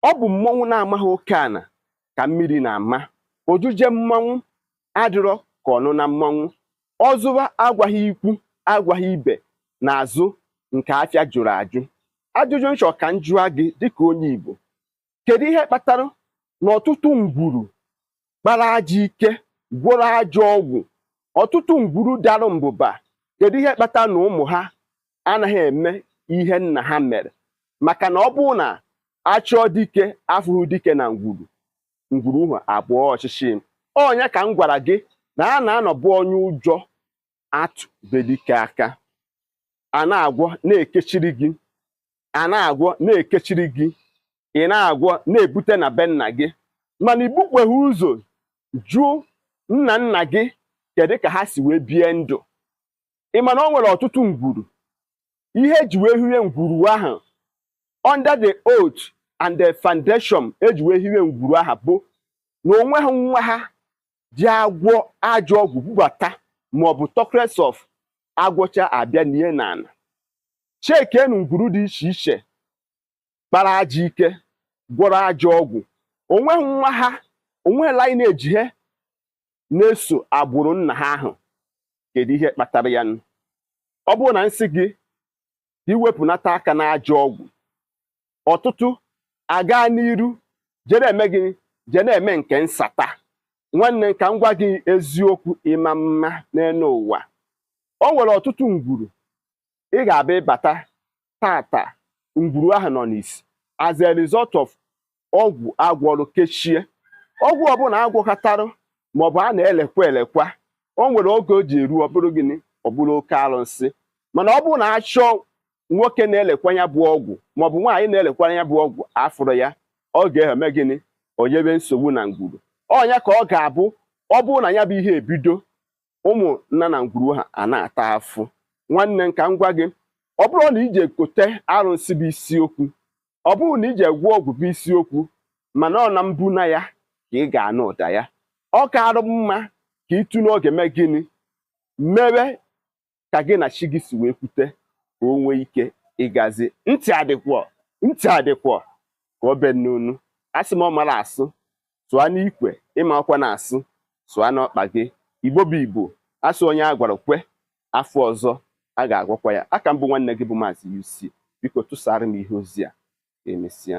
Ọ bụ mmọnwụ na-amaghị oke ana ka mmiri na-ama. Ojuje mmọnwụ adịrọ ka ọnụ na mmọnwụ. Ọzụwa agwaghị ikwu agwaghị ibe n'azụ nke afịa jụrụ ajụ. Ajụjụ nchọ ka m jụọ gị dịka onye Igbo: kedu ihe kpatara na ọtụtụ ngwuru kpara ajọ ike, gwọrọ ajọ ọgwụ, ọtụtụ ngwuru dara mbụba, kedu ihe kpatara na ụmụ ha anaghị eme ihe nna ha mere? Maka na ọ bụrụ na achọọ dike afụghị dike na ngwuru, ngwuru ahụ abụọ ọchịchị. Ọnya ka m gwara gị na a na-anọbụ onye ụjọ atụ be dike aka. A na-agwọ na-ekechiri gị, a na-agwọ na-ekechiri gị, ị na-agwọ na-ebute na be nna gị, mana igbukweghị ụzọ jụọ nna nna gị kedu ka ha si wee bie ndụ. Ị ma na o nwere ọtụtụ ngwuru ihe eji wee hiwe ngwuru ahụ, under the oath and the foundation eji wee hiwe ngwuru ahụ bụ na onwe ha nwa ha ji agwọ ajọ ọgwụ bubata, maọbụ talkless of agwọcha abịa nie n'ala. Chekenu ngwuru dị iche iche kpara ajọ ike, gwọrọ ajọ ọgwụ, onweghị nwa ha, onweghị lineage ha na-eso agbụrụ nna ha ahụ. Kedu ihe kpatara ya? Ọ bụrụ na nsị gị iwepụnata aka n'ajọ ọgwụ, ọtụtụ aga n'iru jere eme gịnị? Je na-eme nke nsata. Nwanne, ka m gwa gị eziokwu, ịma mma n'elu ụwa, o nwere ọtụtụ ngwuru ị ga-abịa ịbata tata, ngwuru ahụ nọ n'isi as a result of ọgwụ agwọrọ kechie. Ọgwụ ọbụla agwọkọtarụ maọbụ a na-elekwa elekwa, o nwere oge o ji eru, ọ bụrụ gịnị? Ọ bụrụ oke arụsị. Mana ọ bụrụ na achọọ nwoke na-elekwa ya bụ ọgwụ maọbụ nwaanyị na-elekwa ya bụ ọgwụ, afụrụ ya, ọ ga-eme gịnị? O nyebe nsogbu na ngwuru. Ọnya ka ọ ga-abụ, ọ bụrụ na ya bụ ihe ebido, ụmụ nna na ngwuru ha a na-ata afụ. Nwanne m, ka m gwa gị, ọ bụrụ na ije kote arụsị bụ isiokwu, ọ bụrụ na ije gwụọ ọgwụ bụ isiokwu, mana ọ na mbuna ya ka ị ga-anụ ụda ya. Ọ karụ mma ka ịtụ n'oge mee gịnị? Mere ka gị na chi gị si wee kwute, ka o nwee ike ịgazi. Ntị adịkwọ, ntị adịkwọ ka o be n'onu. Asị m, ọ mara asụ sụọ n'ikwe, ịma ọkwa na-asụ sụọ n'ọkpa gị. Igbo bụ Igbo, asụ onye a gwara kwe, afọ ọzọ a ga-agwakwa ya. Aka mbụ, nwanne gị bụ Maazị UC. Biko tụsara m ihe ozi a. Ka emesịa.